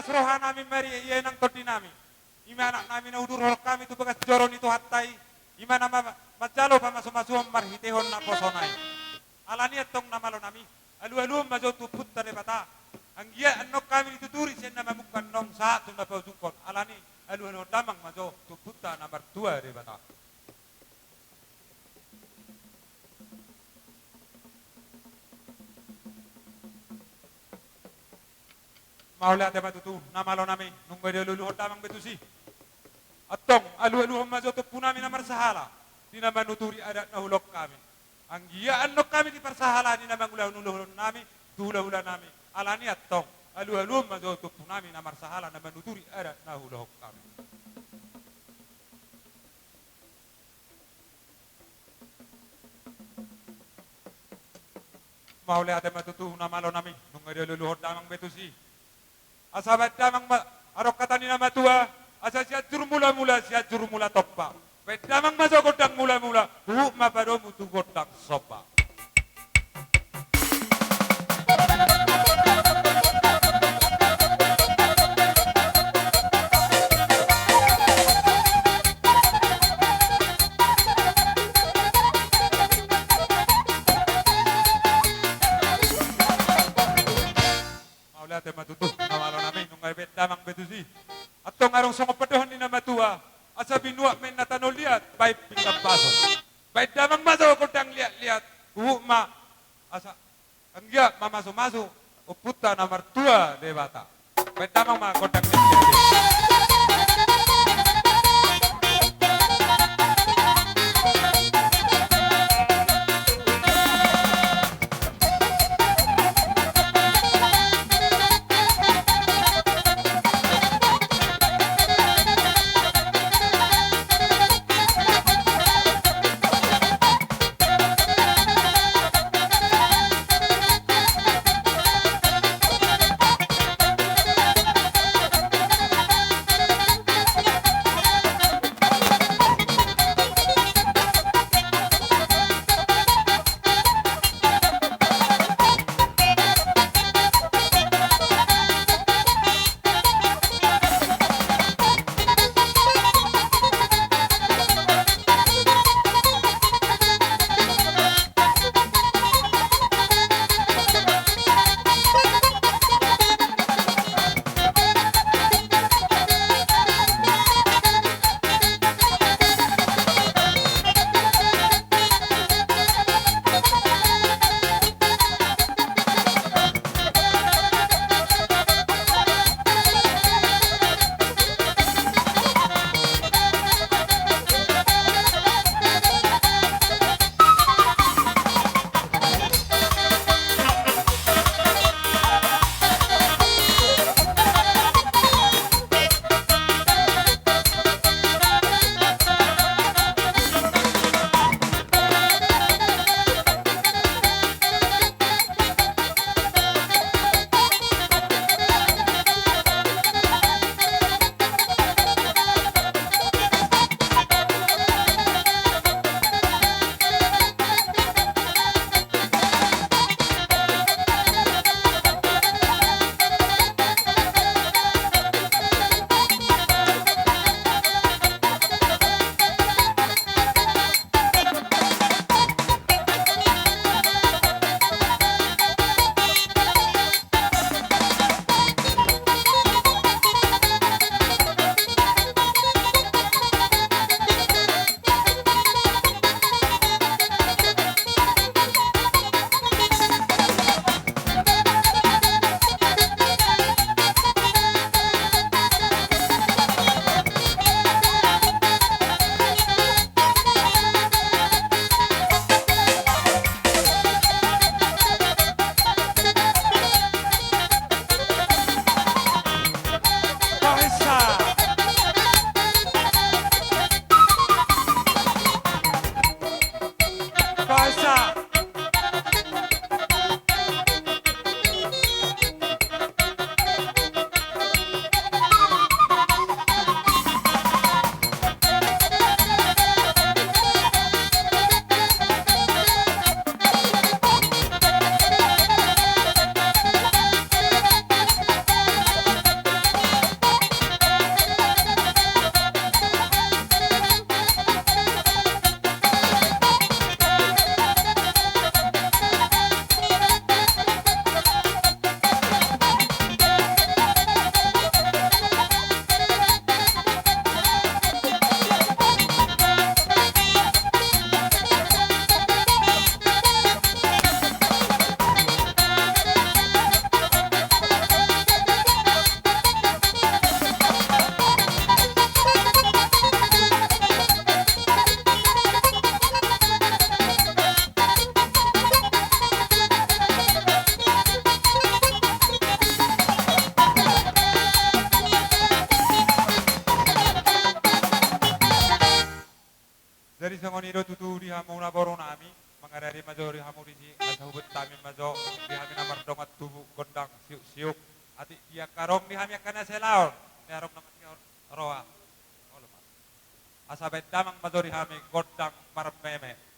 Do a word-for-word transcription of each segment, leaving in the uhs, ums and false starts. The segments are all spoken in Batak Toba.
rohanami mari ia inang tondinami. I ma anaknami na huduhorhon hami tu bagas joro ni Tuhanta i. I ma na ma-, manjalo pamasumasuon marhitehon naposona i. Alani antong na malonami, alualuhon ma jo tu Ompunta Debata. Anggiat annon hami dituturi sian na mamungka annon sahat tu na paujunghon. Alani alualuhon damang ma jo tu Ompunta na martua Debata. Mauliate ma tutu, na malonami, nunga dialualuhon damang be tusi. Antong, alualuhon ma jo tu ompunami na marsahala, di na manuturi adat na huulahon hami. Anggiat annon hami diparsahala di na mangulahon ulaonnami, tu hulahulanami. Alani antong, alualuhon ma jo tu ompunami na marsahala na manuturi adat na huulahon hami. Mauliate ma tutu na malonami, nunga dialualuhon damang be tusi. Asa baen damang ma, adong hata ni na matua, asa Sianjur Mulamula, Sianjur Mula Tompa. Baen damang ma jo gondang mulamula, huhut ma padomu tu gondang somba. Mauliate ma tutu, na malonami, nunga baen damang be tusi. Antong adong songon pandohan ni na matua, asa binuat ma inna tano liat, baen pinggan baso. Baen damang ma jo gondang liatliat, huhut ma, asa anggiat mamasumasu Ompunta na martua Debata. Baen damang ma gondang liatliat. Songon i do tutu di hamu na boru nami, mangaradi ma jo di hamu disi, asa hubet hami ma jo di hami na mardongan tubu gondang siuk-siuk. Atik di angka adong di hami angka na sialaon, ni adong na masihaon roha. Olo ma. Asa baen damang ma jo di hami gondang marmeme.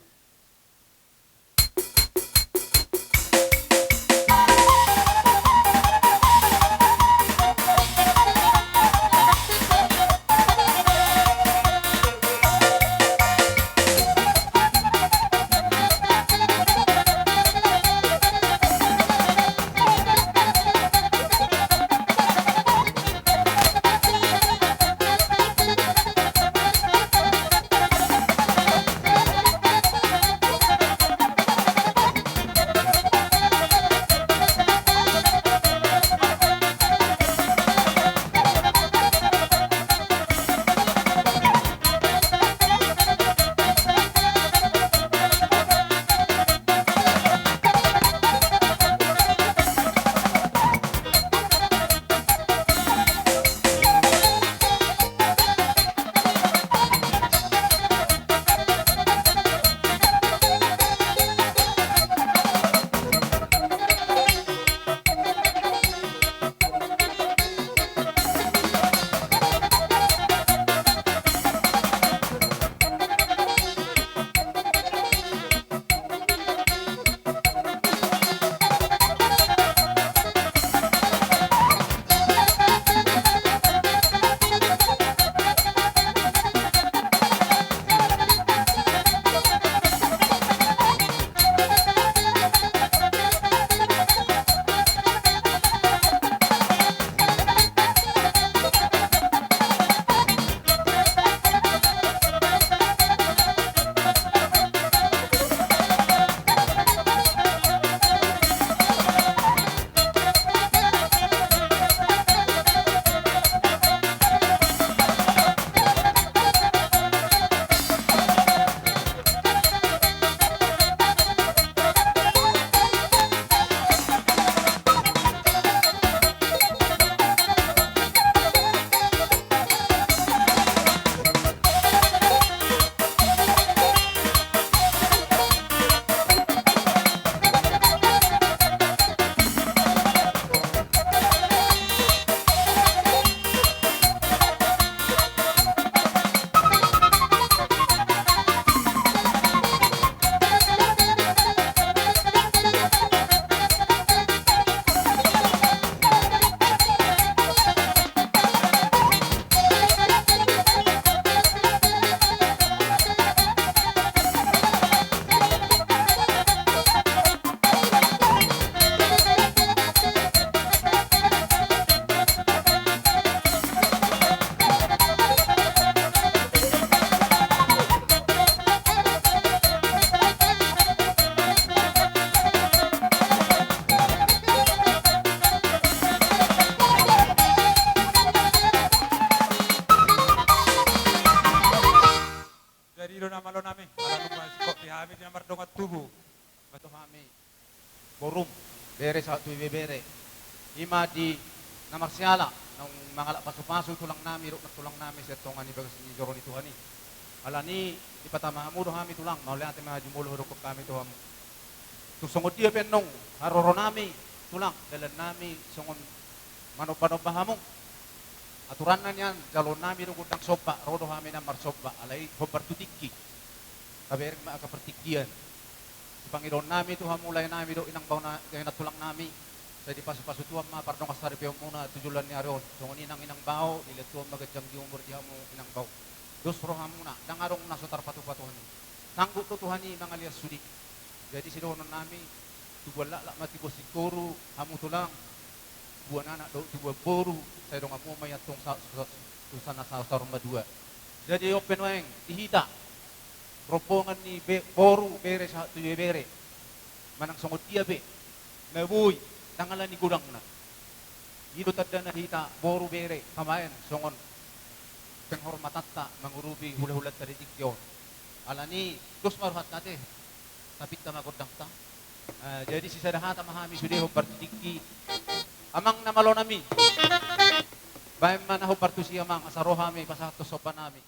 Jadi i do na malo nami, ala nunga singkop di hami di na mardongan tubu. Baen tu hami borum, bere sahat tu ibebere. I ma di na marsiala, naung mangalap pasupasu tulang nami, dohot nantulang nami, sian tonga ni bagas ni joro ni Tuhan i. Alani i, dipatama hamu do hami tulang, mauliate ma jumolo hudokkon hami tu hamu. Tung songon dia pe annon haroro nami tulang, dalan nami songon manomba-nomba hamu. Aturanna nian, jaloon nami do gondang somba, ro do hami na marsomba, alai hombar tu tingki. Tabereng ma angka partingkian. Sipangidoon nami tu hamu lae nami dohot inang bao na, inang tulang nami. Sai dipasupasu Tuhan ma pardongan saripeonmuna tu joloan ni ari on. Songon i nang inang bao, dilehon Tuhan ma ganjang ni umur di hamu inang bao. Dos rohamuna, ndang adong na so tarpatupa Tuhan i. Sanggup do Tuhan i mangalias sude. Jadi sidohonon nami, tubuan laklak ma tubuan singkoru, hamu tulang, tubuan anak dohot tubuan boru, sai donganmu ma i antong sa-, sa-, sa-, tu sana sa-, saur matua. Jadi on pe nuaeng, di hita, rombongan ni be-, boru, bere, sahat tu ibebere. Manang songon dia pe, na boi, ndang ala ni godangna. I do tandana hita boru bere pamaen songon penghormatanta mangurupi hula-hulanta di tingki on. Alani i, dos ma rohanta ate, tapinta ma gondangta. Eh, jadi sisada hata ma hami sude hombar tu tingki. Amang na malo nami. Baen ma na hombar tusi amang, asa ro hami pasahathon somba nami.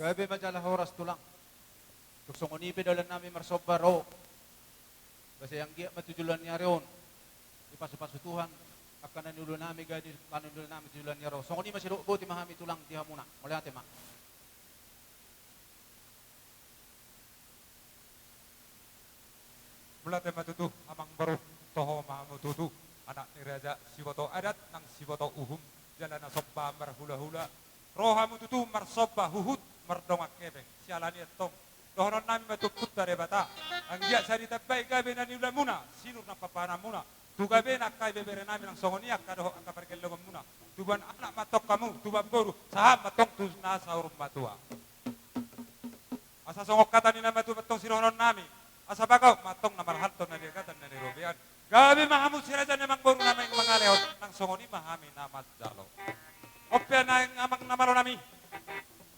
Gabe ma jala horas tulang. Tung songon i pe dalan nami marsomba ro. Basa anggiat ma tu joloan ni ari on dipasupasu Tuhan angka na niula nami, gabe na niula nami tu joloan ni ari on. Songon i ma, sidok boti ma hami tulang di hamuna. Mauliate ma. Mauliate ma tutu, amang boru, toho ma hamu tutu, anak ni raja, siboto adat nang siboto uhum, jala na somba marhulahula, ro hamu tutu marsomba huhut mardongan hepeng, siala ni antong dohonon nami ma tu Ompunta Debata, anggiat sai ditambai gabe na niulamuna, sinur nang pahanamuna, tu gabe na angka ibebere nami nang songon i angka dohot angka pargellongonmuna, tubuan anak ma antong hamu, tubuan boru, sahat ma antong tu na saur matua. Asa songon hata ni na matua ma antong sidohonon nami, asa bagaon ma antong na marhalto na di agatan na di robean. Gabe ma hamu si raja ni amang boru na naeng mangalehon, nang songon i ma hami na manjalo. On pe naeng amang na malo nami,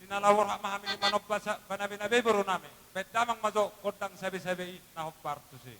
di na laho borhat ma hami di manomba sa-, banabenabe boru nami, baen damang ma jo gondang sabesabe i na hombar tusi.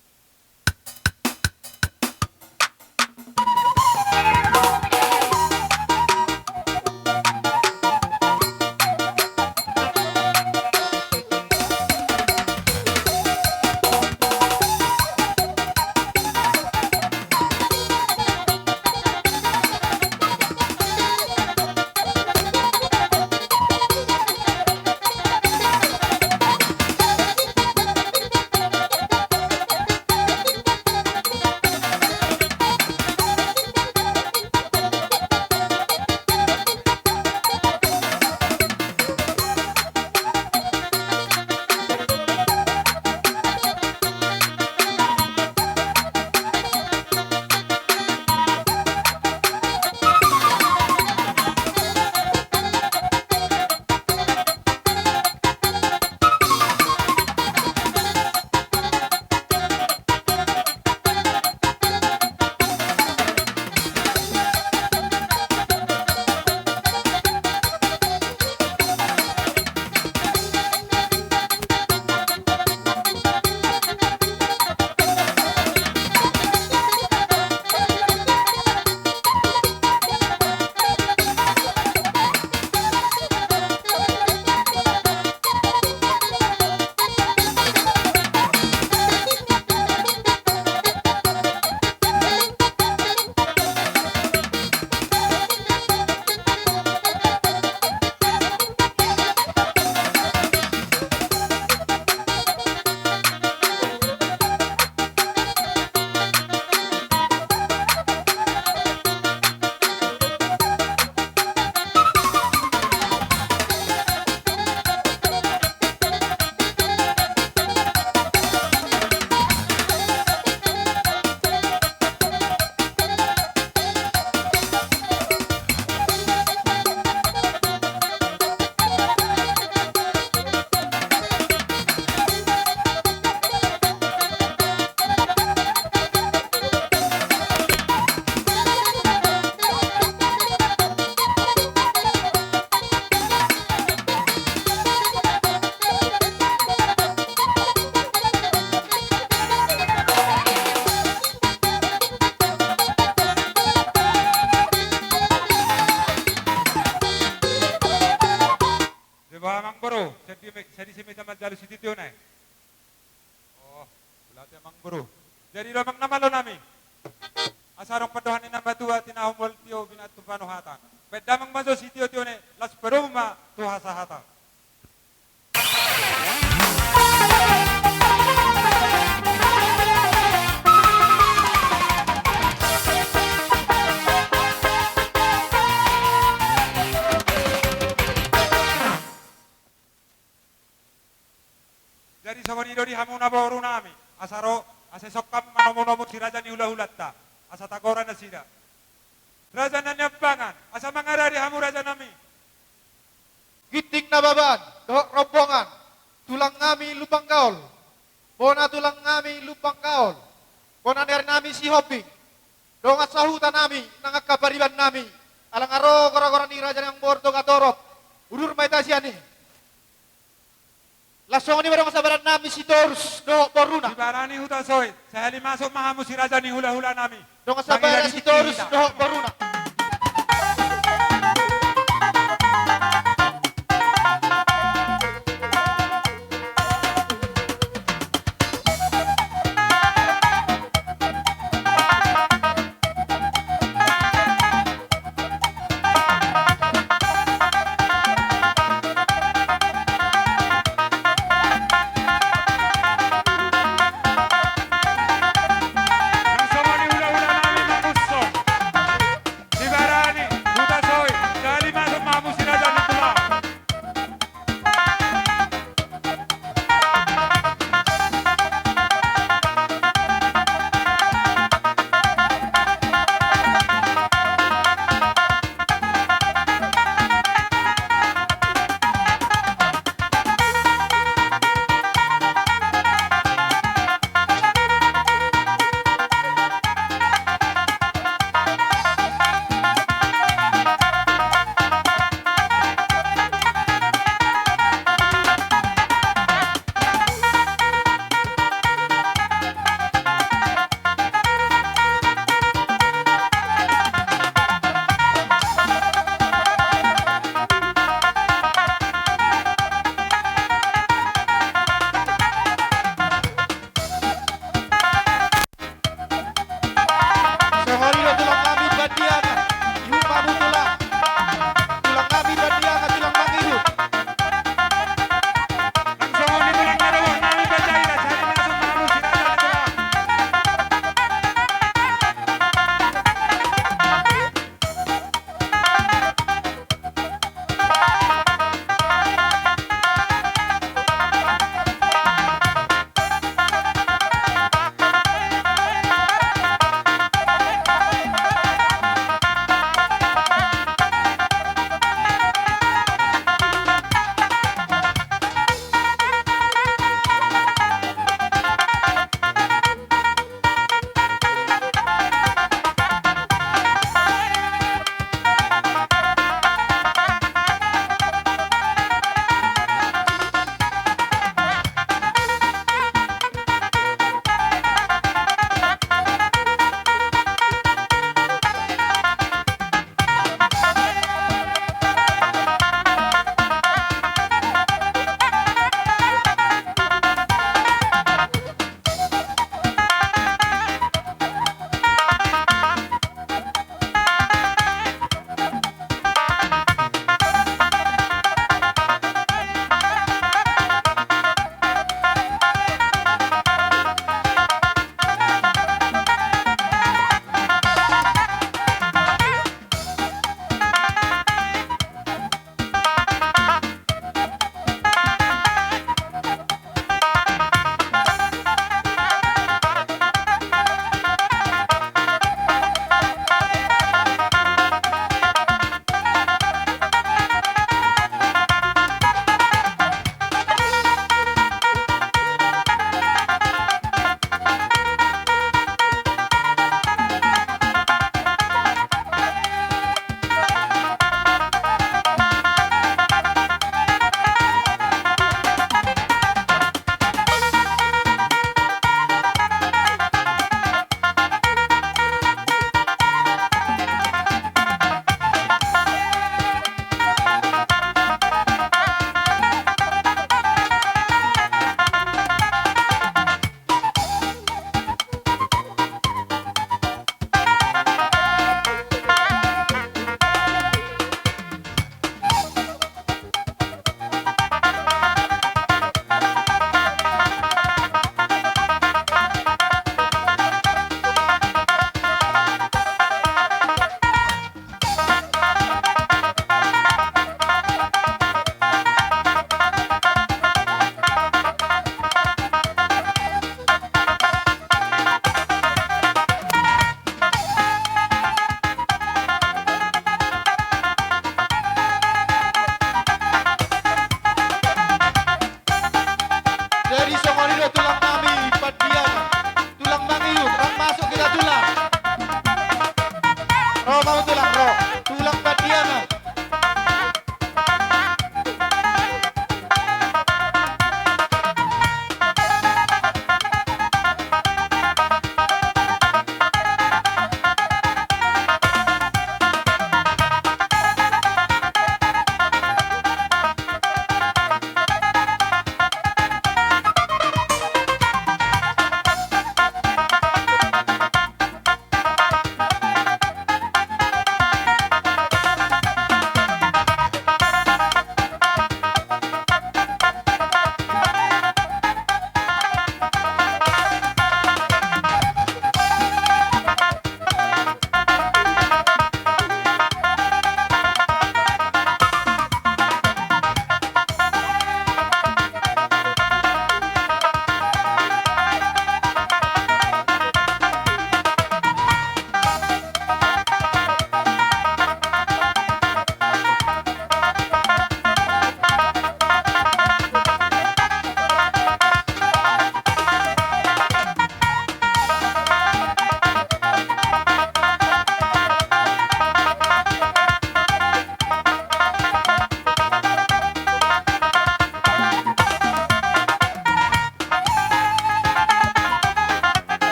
Deba amang boru, sadi me-, sadi seme ta manjalo sitiotio na i. Oh, mauliate amang boru. Jadi do amang na malo nami. Asa adong pandohan ni na matua, tinahu molo tio binattu panuhatan. Baen damang ma jo sitiotio na i, laos padomu ma tu hasahatan. Jadi songon i do di hamuna boru nami, asa ro, asa songkap manomunomu si raja ni hulahulanta, asa tagora nasida. Raja na niambangan, asa mangaradi hamu raja nami. Ginting Nababan, dohot rombongan, tulang nami Lumban Gaol, bona tulang nami Lumban Gaol, bona ni ari nami Sihombing, dongan sahuta nami, nang angka pariban nami, ala nga ro goragora ni raja ni amang boru Togatorop, udur ma hita sian i. Laos songon i ma dongan sabaran nami Sitorus dohot boruna. Di barani Hutasoit, sahali masuk ma hamu si raja ni hulahula nami. Dongan sabaran Sitorus dohot boruna.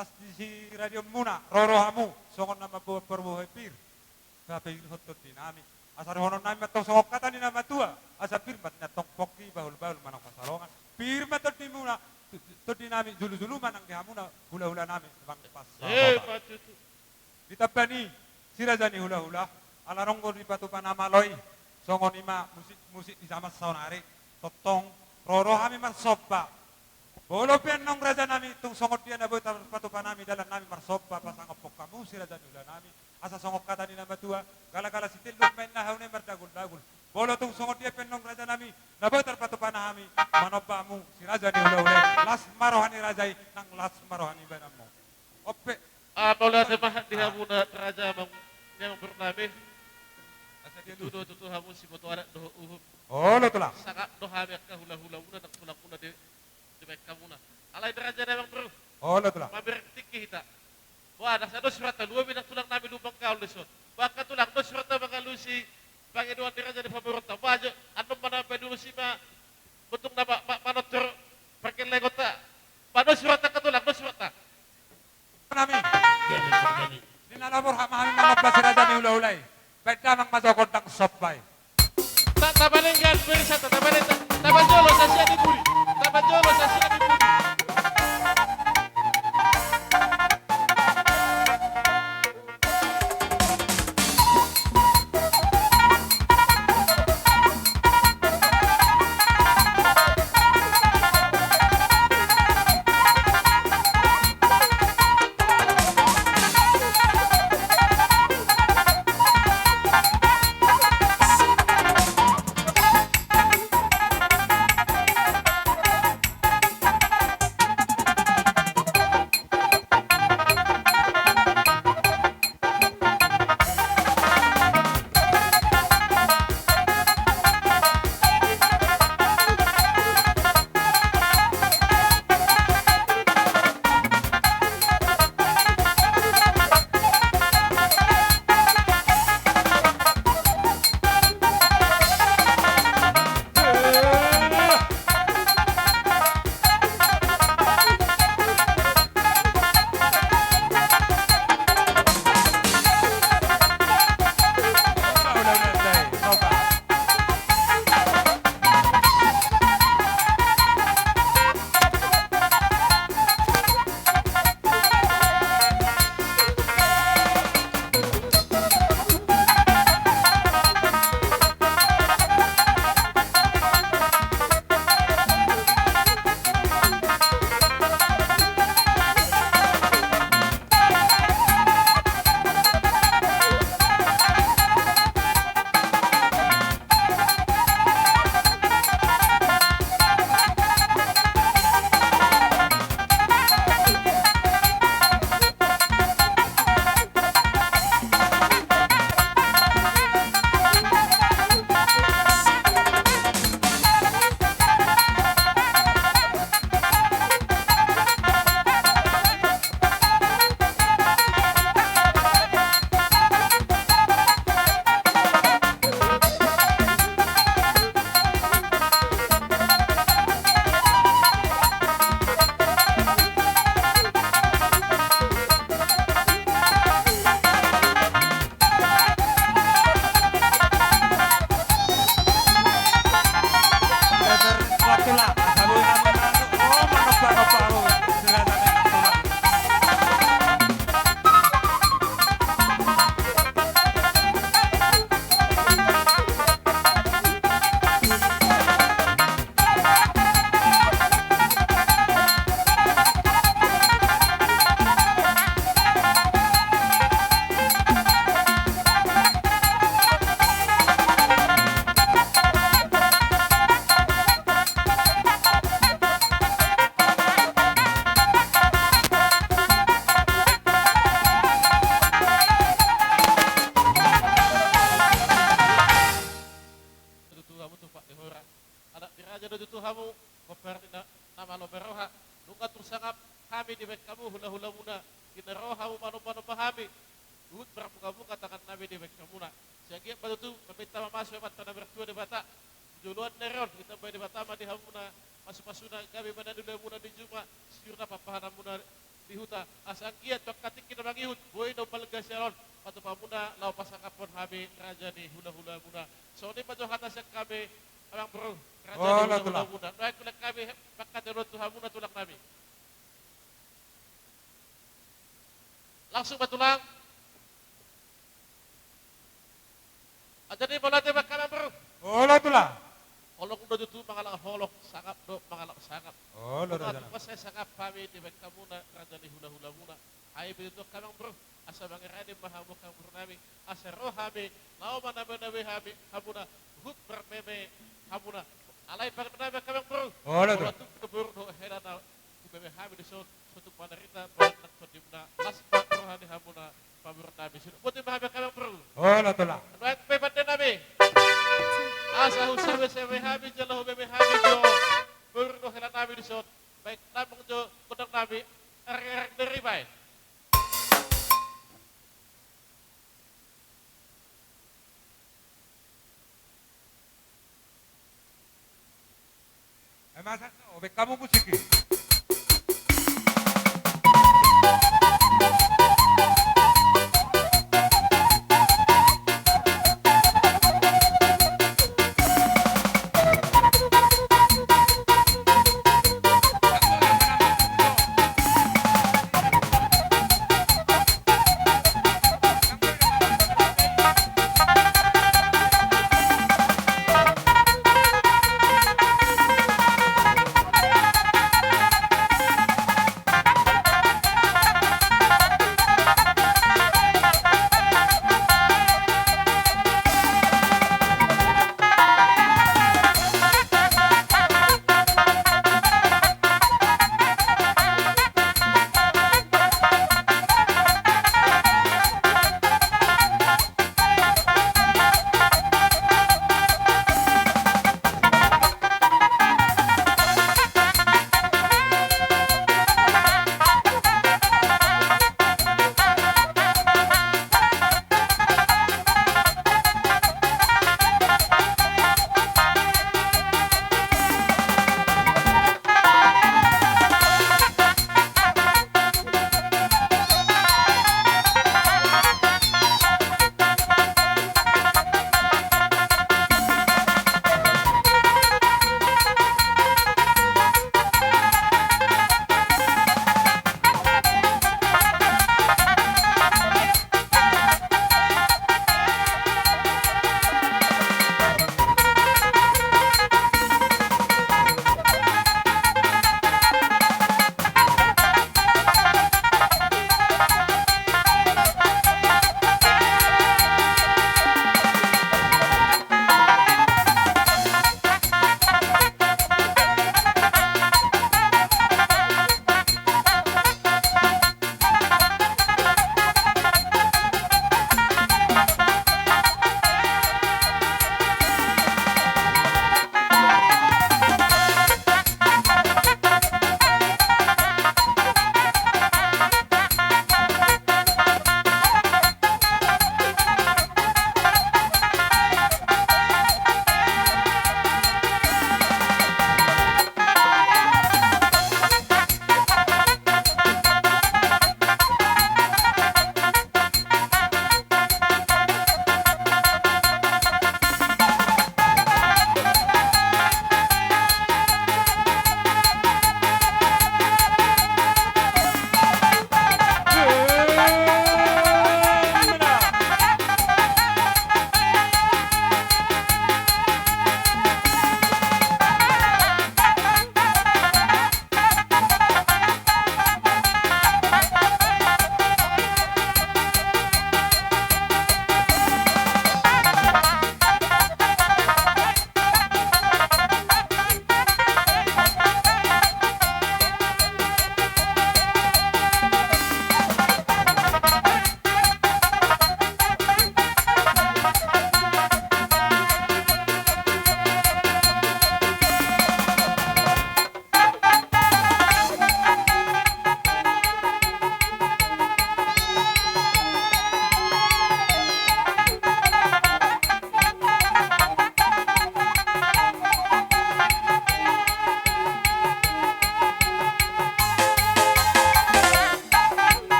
Las di si radionmuna, ro rohamu, songon na mamboan parboa pir. Papeirhon tondinami. Asa dohononnami ma antong songon hata ni na matua, asa pir ma antong pongki bahulbahul manang pansalongan. Pir ma tondimuna, tondinami, julujulu ma nang di hamuna, hulahulanami, manang pansalongan. Eh, ma tutu. Di tamba ni si raja ni hulahula, ala nunga dipatupa na malo i, songon i ma musik, musik di jaman saonari, tongtong, ro rohami marsomba. Molo pe annon rajanami, tung songon dia na boi tarpatupa nami dalannami marsomba, pasangaphon hamu si raja ni hulahulanami, asa songon hata ni na matua, galagala sitelluk ma inna hau na i mardaguldagul. Molo tung songon dia pe annon rajanami, na boi tarpatupa na hami, manomba hamu si raja ni hulahula i, las ma roha ni raja i, nang las ma roha ni badanmu. Ope. Ah, mauliate ma di hamuna raja, amang, ni amangborunami. Asa dia tutu do, tutu hamu siboto adat dohot uhum. Olo tulang. Sangap do hami angka hulahulamuna nang tulangmuna di, dibaen hamuna. Alai di raja ni amangboru. Olo tulang. Mamereng tingki hita. Boha, asa dos rohanta, lumobi nang tulangnami Lumban Gaol dison. Boha angka tulang, dos rohanta mangalusi pangidoan ni raja ni pamoruonta. Boha jo, annon ma na padusi ma, botung na ma, ma, manortor pargellengonta. Boha, dos rohanta angka tulang, dos rohanta. Nami. Jadi, jadi. Di na labor hak ma hami manomba si raja ni hulahula i. Baen damang ma jo gondang somba i. Ta, tabalenggan, pemirsa, ta, tabalenggan. Tabanjolo sasian ni pudi. Tabanjolo sasian ni pudi. Tutu hamu tumpak ni hora. Anak ni raja do tutu hamu, pomparan ni na, na malo maroha. Nunga tung sangap hami dibaen hamu hulahulamuna, di na ro hamu manombanomba hami. Huhut marmukamuka tangannami dibaen hamuna. Sai anggiat ma tutu, maminta mamasumasu Amanta na martua Debata. Di joloan ni ari on, ditambai Debata ma di hamuna masumasuna, gabe ma na niulamuna di juma, sirna pampahananmuna. di huta, asa anggiat tu angka tingki na mangihut boi na umbalga sian on, patupa muna laho pasangaphon hami raja ni hulahulamuna. Songon i ma jo hata sian hami, amang boru, raja ni hulahulamuna. Nuaeng hulehon hami mangkatai ulaon tu hamuna, tulang nami. Langsung ma, tulang. Jadi mauliate ma, amang boru. Olo, tulang. Holong do tutu mangalap holong, sangap do mangalap sangap. Olo, tulang. Tulang, sai sangap hami dibahen hamuna raja ni hulahulamuna. Ai pe tutu, amang boru, asa mangarade ma hamu, amang boru nami, asa ro hami laho manabenabei hami hamuna, huhut marmeme hamuna. Alai pangidoan nami, amang boru, olo, tulang, molo tung boru dohot hela na hubege hami dison, so tung mandarita badan nang tondimuna, las ma roha ni hamuna pamoruon nami. Sidok boti ma hami, amang boru. Olo, tulang. Nuaeng pe, pande nami, asa husabesabei hami jala hubege hami jo boru dohot hela nami dison, baen damang jo gondang nami, areng-areng dari bae. Eh, masa, oh, baen hamu musik i.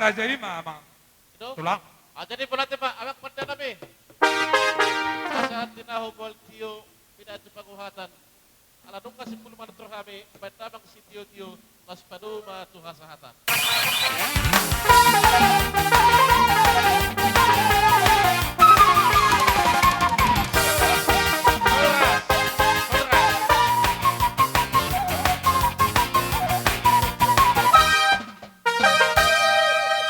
Raja i ma, amang. Ito? Tulang. Ah, jadi berarti, Pak, amang pande nami. Asa tinahu bual tio, pinatu panguhatan. Ala nunga simpulu manat rohami, baen damang sitio-tio, las padomu ma tu hasahatan.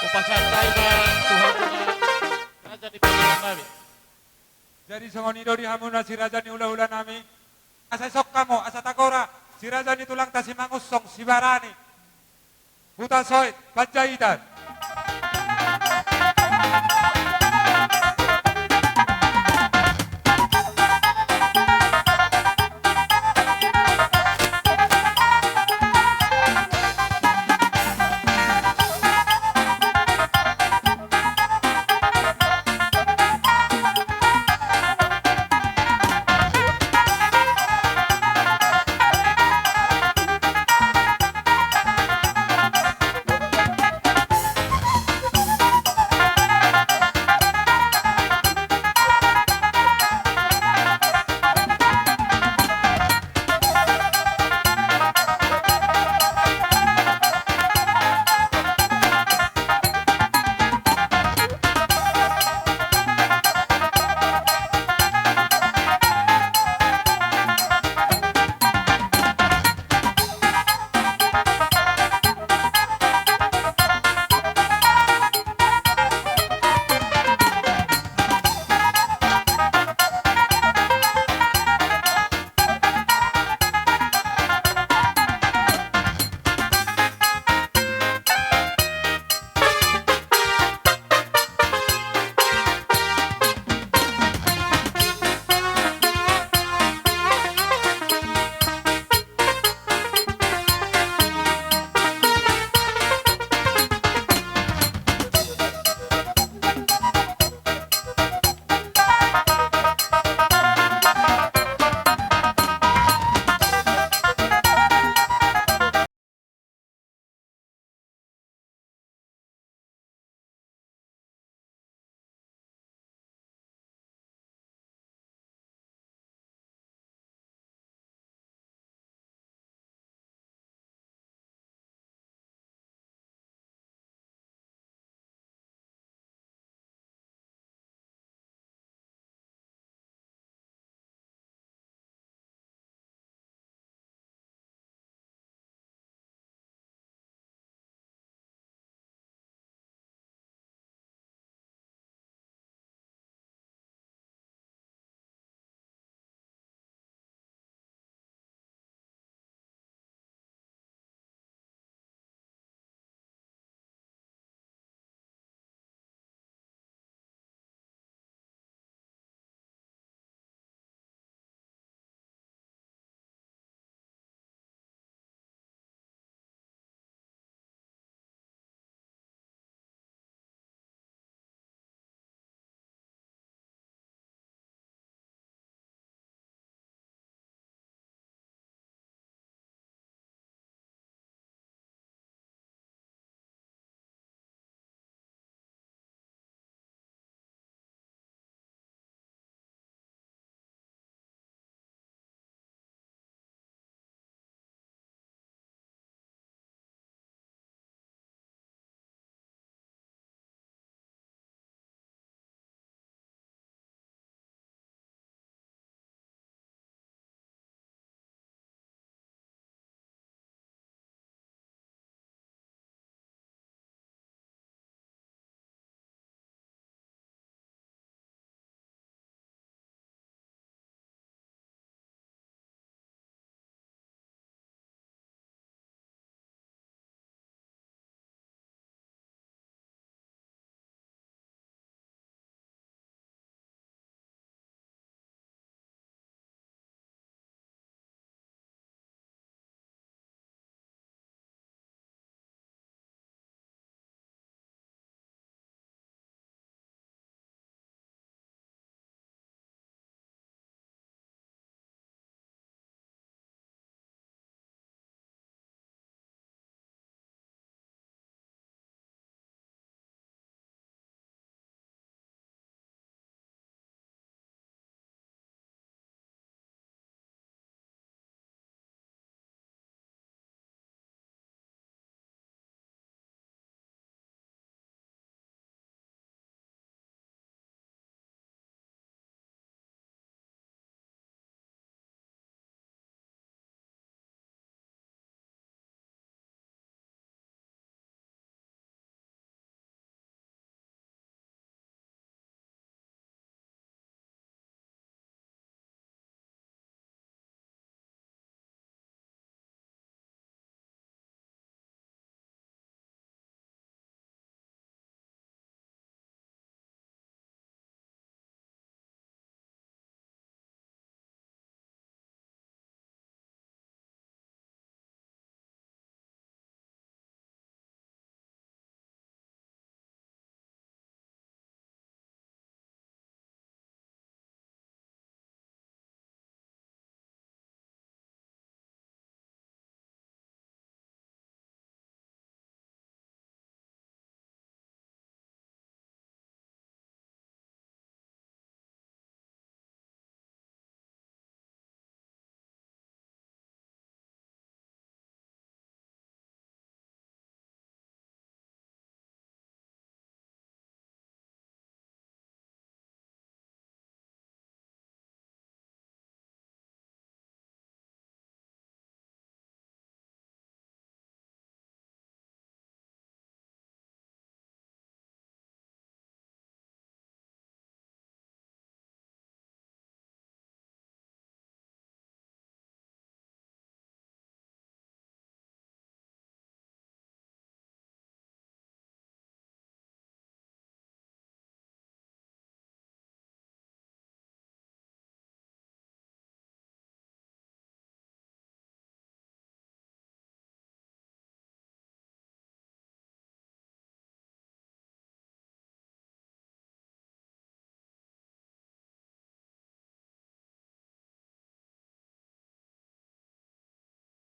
Upasantai ma Tuhan, raja ni panguhatan nami. Jadi songon i do di hamuna si raja ni hula-hula nami. Asa isok hamu, asa tagora si raja ni tulangta Simangunsong, Sibarani, Hutasoit, Panjaitan.